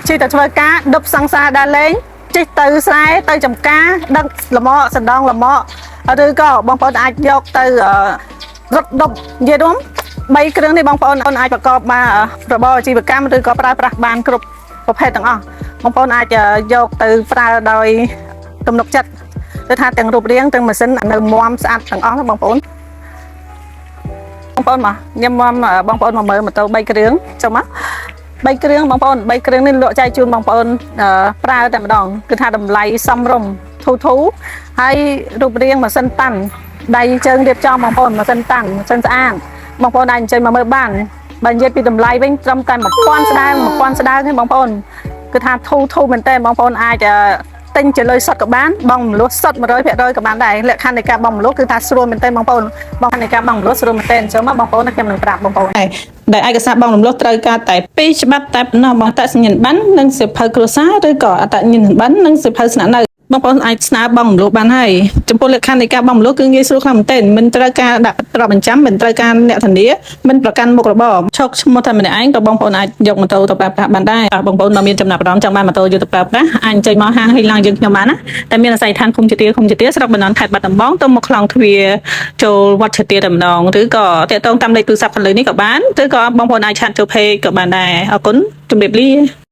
ជិះតែធ្វើការដប់សង្សារដើរលេងជិះទៅស្រែទៅចំការដឹកលម៉កសណ្ដងលម៉កឬក៏បងប្អូនអាចយកទៅអឺរត់ដប់និយាយរួម3គ្រឿងនេះបងប្អូនអាចប្រកបបានរបរអាជីវកម្មឬក៏ប្រើប្រាស់បានគ្រប់ប្រភេទទាំងអស់បងប្អូនអាចយកទៅប្រើដោយទំនុកចិត្តគឺថាទាំងរូបរាងទាំងម៉ាស៊ីននៅមាំស្អាតទាំងអស់ណាបងប្អូនបងប្អូនមកញ៉ាំមាំបងប្អូនមកមើលម៉ូតូ3គ្រឿងចុះមក3គ្រឿងបងប្អូន3គ្រឿងនេះលក់ចែកជូនបងប្អូនប្រើតែម្ដងគឺថាតម្លៃសមរម្យធូរធូរហើយរូបរាងម៉ាស៊ីនតាន់ដៃជើងរៀបចំបងប្អូនម៉ាស៊ីនតាន់ម៉ាស៊ីនស្អាតបងប្អូនអាចអញ្ជើញមកមើលបានបើនិយាយពីតម្លៃវិញត្រឹមតែ1000ស្ដើង1000ស្ដើងទេបងប្អូនគឺថាធូរធូរមែនតើបងប្អូនអាចទិញជាលុយសុទ្ធក៏បានបងមលុះសុទ្ធ100%ក៏បានដែរលក្ខខណ្ឌនៃការបង់មលុះគឺថាស្រួលមែនតើបងប្អូនបងនៃការបង់មលុះស្រួលមែនតើអញ្ចឹងមកបងប្អូនខ្ញុំនឹងប្រាប់បងប្អូន ដែលឯកសារបង់រំលោះត្រូវការតែពីរច្បាប់តែប៉ុណ្ណោះបងអត្តសញ្ញាណប័ណ្ណនិងសៀវភៅគ្រួសារឬក៏អត្តសញ្ញាណប័ណ្ណនិងសៀវភៅស្នាក់នៅបងប្អូនអាចស្នើបង់រំលោះបានហើយចំពោះលក្ខខណ្ឌនៃការបង់រំលោះគឺងាយស្រួលខ្លាំងមែនទែនមិនត្រូវការដាក់ទ្រព្យបញ្ចាំមិនត្រូវការអ្នកធានាមិនប្រកាន់មុខរបរឈកឈ្មោះតែម្នាក់ឯងក៏បងប្អូនអាចយកម៉ូតូទៅប្រើប្រាស់បានដែរបងប្អូនបើមានចំណាប់អារម្មណ៍ចង់បានម៉ូតូយកទៅប្រើប្រាស់អាចអញ្ជើញមកហាងហេងឡាងយើងខ្ញុំបានណាតែមានអាស័យដ្ឋានឃុំជាទាឃុំជាទាស្រុកបណ្ដនខេត្តបាត់ដំបងទៅមកខ្លងទ្វារចូលវត្តជាទាតែម្ដងឬក៏តាក់ទងតាមលេខទូរស័ព្ទខាងលើនេះក៏បានឬក៏បងប្អូនអាចឆាតចូល page ក៏បានដែរអរគុណជម្រាបលា។